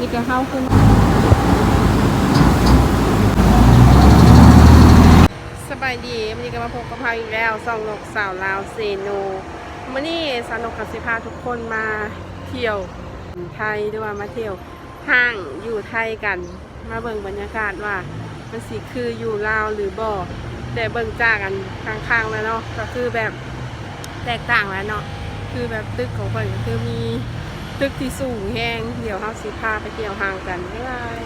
ເພື່ອເຮົາຂຶ້ນ. ສະບາຍດີ ມື້ນີ້ກໍມາພົບກັບເຮົາອີກແລ້ວ ຊ່ອງນົກສາວລາວເຊໂນ. ມື້ນີ້ສາວນົກກໍຊິພາທຸກຄົນມາທ່ຽວໄທ ຫຼືວ່າມາທ່ຽວຫ້າງຢູ່ໄທກັນ. ມາເບິ່ງບັນຍາກາດວ່າມັນຊິຄືຢູ່ລາວຫຼືບໍ່ ແຕ່ເບິ່ງຈາກອັນຂ້າງໆແລ້ວເນາະ ກໍຄືແບບແຕກຕ່າງແລ້ວເນາະ ຄືແບບຕຶກຂອງເພິ່ນກໍຄືມີຕຶກທີ່ສູງແຮງ. ດຽວເຮົາຊິພາໄປທ່ຽວຫ້າງກັນ. ບາຍບາຍ.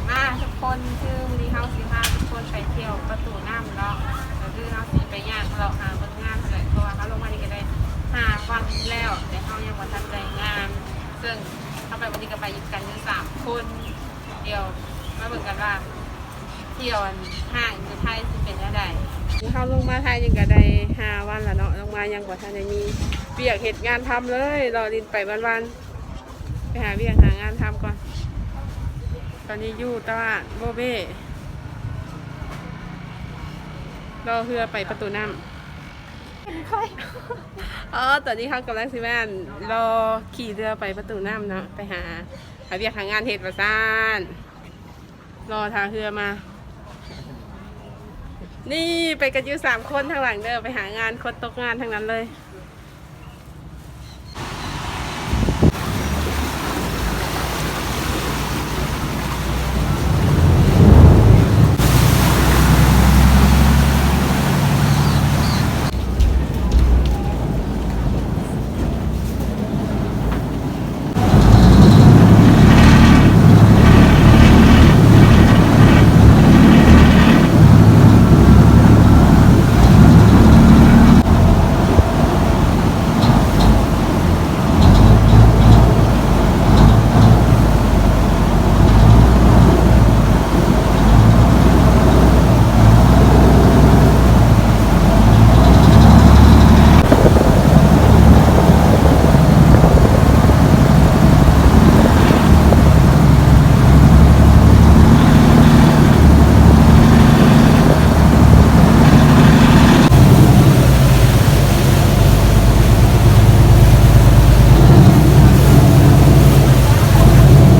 ມາທຸກຄົນ ຄືມື້ນີ້ເຮົາຊິພາທຸກຄົນໄປທ່ຽວປະຕູນ້ຳເນາະ ກໍຄືເຮົາຊິໄປຍ່າງເລາະຫາເບິ່ງງານເລີຍ ເພາະວ່າເຮົາລົງມານີ້ກໍໄດ້ຫ້າວັນແລ້ວ ແຕ່ເຮົາຍັງບໍ່ທັນໄດ້ງານ ເຊິ່ງ ເຮົາໄປມື້ນີ້ກໍໄປຢູ່ກັນຢູ່ສາມຄົນ. ດຽວມາເບິ່ງກັນວ່າທ່ຽວອັນຫ້າງຢູ່ໄທຊິເປັນແນວໃດ. ເຮົາລົງມາໄທນີ້ກໍໄດ້ຫ້າວັນລະເນາະ ລົງມາຍັງບໍ່ທັນໄດ້ມີວຽກເຮັດງານທຳເລີຍ ເລາະຫຼິ້ນໄປວັນໆ ໄປຫາວຽກຫາງານທຳກ່ອນ. ຕອນນີ້ຢູ່ຕະຫຼາດໂບເບ້ ລໍເຮືອໄປປະຕູນ້ຳ. ອໍ ຕອນນີ້ເຮົາກຳລັງຊິແມ່ນລໍຂີ່ເຮືອໄປປະຕູນ້ຳເນາະ ໄປຫາ ຫາວຽກຫາງານເຮັດວ່າຊັ້ນ ລໍຖ້າເຮືອມາ. ນີ້ໄປກັນຢູ່ສາມຄົນທາງຫຼັງເດີ ໄປຫາງານ ຄົນຕົກງານທັງນັ້ນເລີຍ.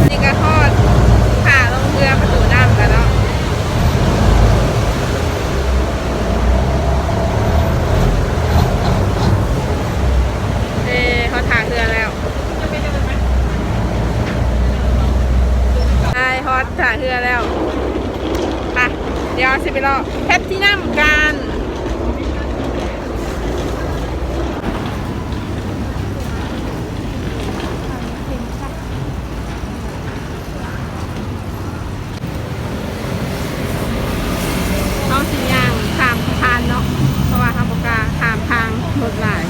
ນີ້ກໍຮອດທ່າລົງເຮືອປະຕູນ້ຳແລ້ວເນາະ. ເອີ ຮອດທ່າເຮືອແລ້ວ ໄປ ຮອດທ່າເຮືອແລ້ວ. ໄປ ດຽວຊິໄປເລາະແພລາທິນັມກັນ. ເຮົາຊິຍ່າງຂ້າມສະພານເນາະ ເພາະວ່າເຮົາບໍ່ກ້າຂ້າມທາງລົດຫຼາຍ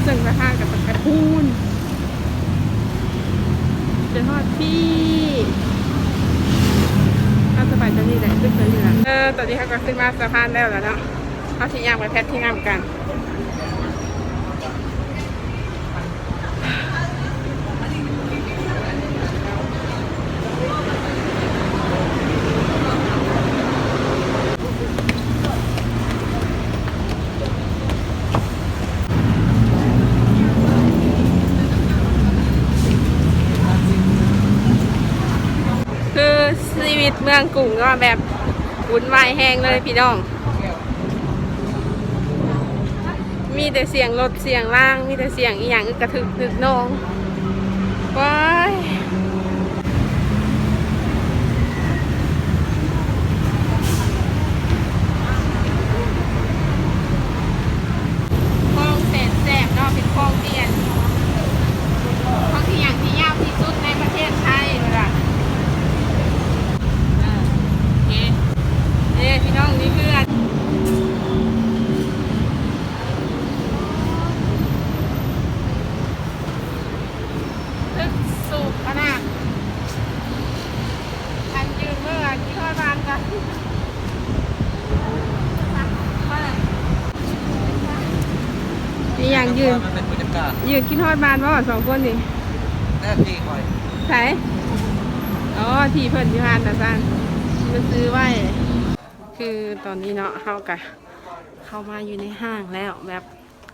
ເຊິ່ງສະພານກໍຕັ້ງແຕ່ພຸ້ນ ຈົນຮອດພີ້. ເຮົາສະບາຍຕົວນີ້ແຫຼະ ຕຶກຕົວນີ້ແຫຼະ. ເອີ ຕອນນີ້ເຮົາກໍຂຶ້ນມາສະພານແລ້ວລະເນາະ ເຮົາຊິຍ່າງໄປແພລາທິນັມກັນ. ຄືຊີວິດເມືອງກຸງກໍແບບວຸ້ນວາຍແຮງເລີຍພີ່ນ້ອງ. ມີແຕ່ສຽງລົດສຽງລາງ ມີແຕ່ສຽງອີ່ຫຍັງອຶກກະທຶກນຶກນອງ. ວ້າຍ ຄອງແສນແສບເນາະ ເປັນຄອງທີ່ອັນ ຄອງທີ່ຫຍັງທີ່ຍາວທີ່ສຸດໃນປະເທດໄທພຸ້ນລະ. ເອີ ເອີ ເອີ ພີ່ນ້ອງ ນີ້ຄືອັນ ຕຶກສູງຂະໜາດ ອັນຢືນເມື່ອ ອັນຄິດຮອດບ້ານກະ ອີ່ຫຍັງຢືນ ມັນເປັນບັນຍາກາດ ຢືນຄິດຮອດບ້ານບໍ່ສອງຄົນນີ້? ແນ່ທີ່ຂ້ອຍ ໃສ? ອໍ ທີ່ເພິ່ນຢູ່ຫັ້ນນະຊັ້ນ ເພິ່ນຊື້ໄວ້. ຄືຕອນນີ້ເນາະ ເຮົາກະເຂົ້າມາຢູ່ໃນຫ້າງແລ້ວ ແບບ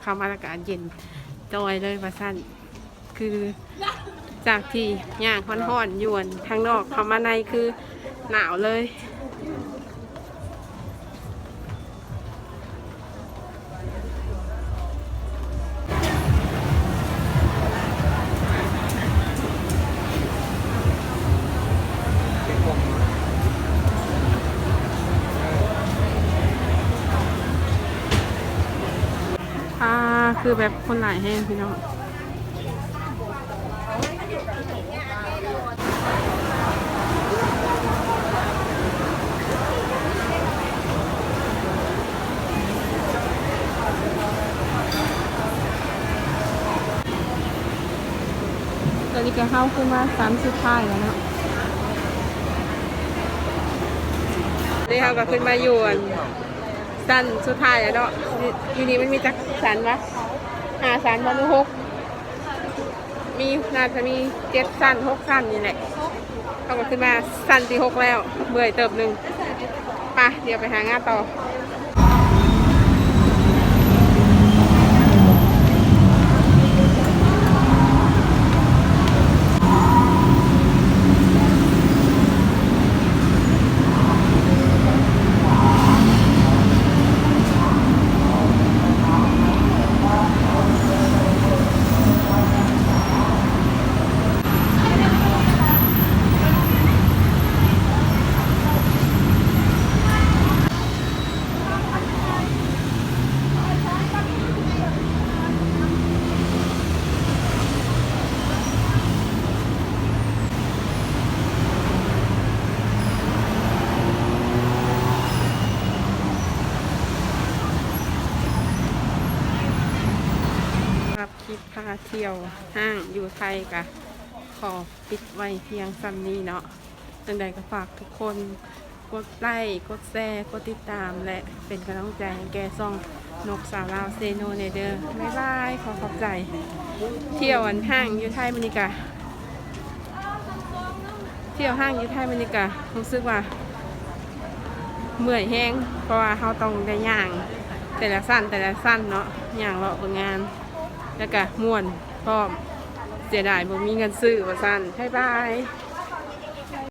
ເຂົ້າມາແລ້ວກໍເຢັນຈ່ອຍເລີຍວ່າຊັ້ນ ຄື ຈາກທີ່ຍ່າງຮ້ອນໆຢູ່ອັນທາງນອກ ເຂົ້າມາໃນຄືໜາວເລີຍ. ອ່າ ຄືແບບຄົນຫຼາຍແຮງພີ່ນ້ອງ. ຕອນນີ້ກໍເຮົາຂຶ້ນມາຊັ້ນສຸດທ້າຍແລ້ວເນາະ. ນີ້ເຮົາກໍຂຶ້ນມາຢູ່ອັນຊັ້ນສຸດທ້າຍແລ້ວເນາະ. ຢູ່ ຢູ່ນີ້ມັນມີຈັກຊັ້ນວະ? ຫ້າຊັ້ນບໍ່ ຫຼື ຫົກ? ມີ ໜ້າຈະມີເຈັດຊັ້ນ ຫົກຊັ້ນນີ້ແຫຼະ. ເຮົາກໍຂຶ້ນມາຊັ້ນທີຫົກແລ້ວ ເມື່ອຍເຕີບໜຶ່ງ. ໄປ ດຽວໄປຫາງານຕໍ່. ສຳລັບຄລິບພາທ່ຽວຫ້າງຢູ່ໄທກະຂໍປິດໄວ້ພຽງສ່ຳນີ້ເນາະ. ຈັ່ງໃດກໍຝາກທຸກຄົນກົດໄລ້ ກົດແຊ ກົດຕິດຕາມ ແລະ ເປັນກຳລັງໃຈໃຫ້ແກ່ຊ່ອງນົກສາວລາວເຊໂນແດ່ເດີ. ບາຍບາຍ ຂໍຂອບໃຈ. ທ່ຽວອັນຫ້າງຢູ່ໄທມື້ນີ້ກະ ທ່ຽວຫ້າງຢູ່ໄທມື້ນີ້ກະຮູ້ສຶກວ່າເມື່ອຍແຮງ ເພາະວ່າເຮົາຕ້ອງໄດ້ຍ່າງແຕ່ລະຊັ້ນ ແຕ່ລະຊັ້ນເນາະ ຍ່າງເລາະເບິ່ງງານ ແລ້ວກະມ່ວນພ້ອມ. ເສຍດາຍບໍ່ມີເງິນຊື້ວ່າຊັ້ນ. ບາຍບາຍ.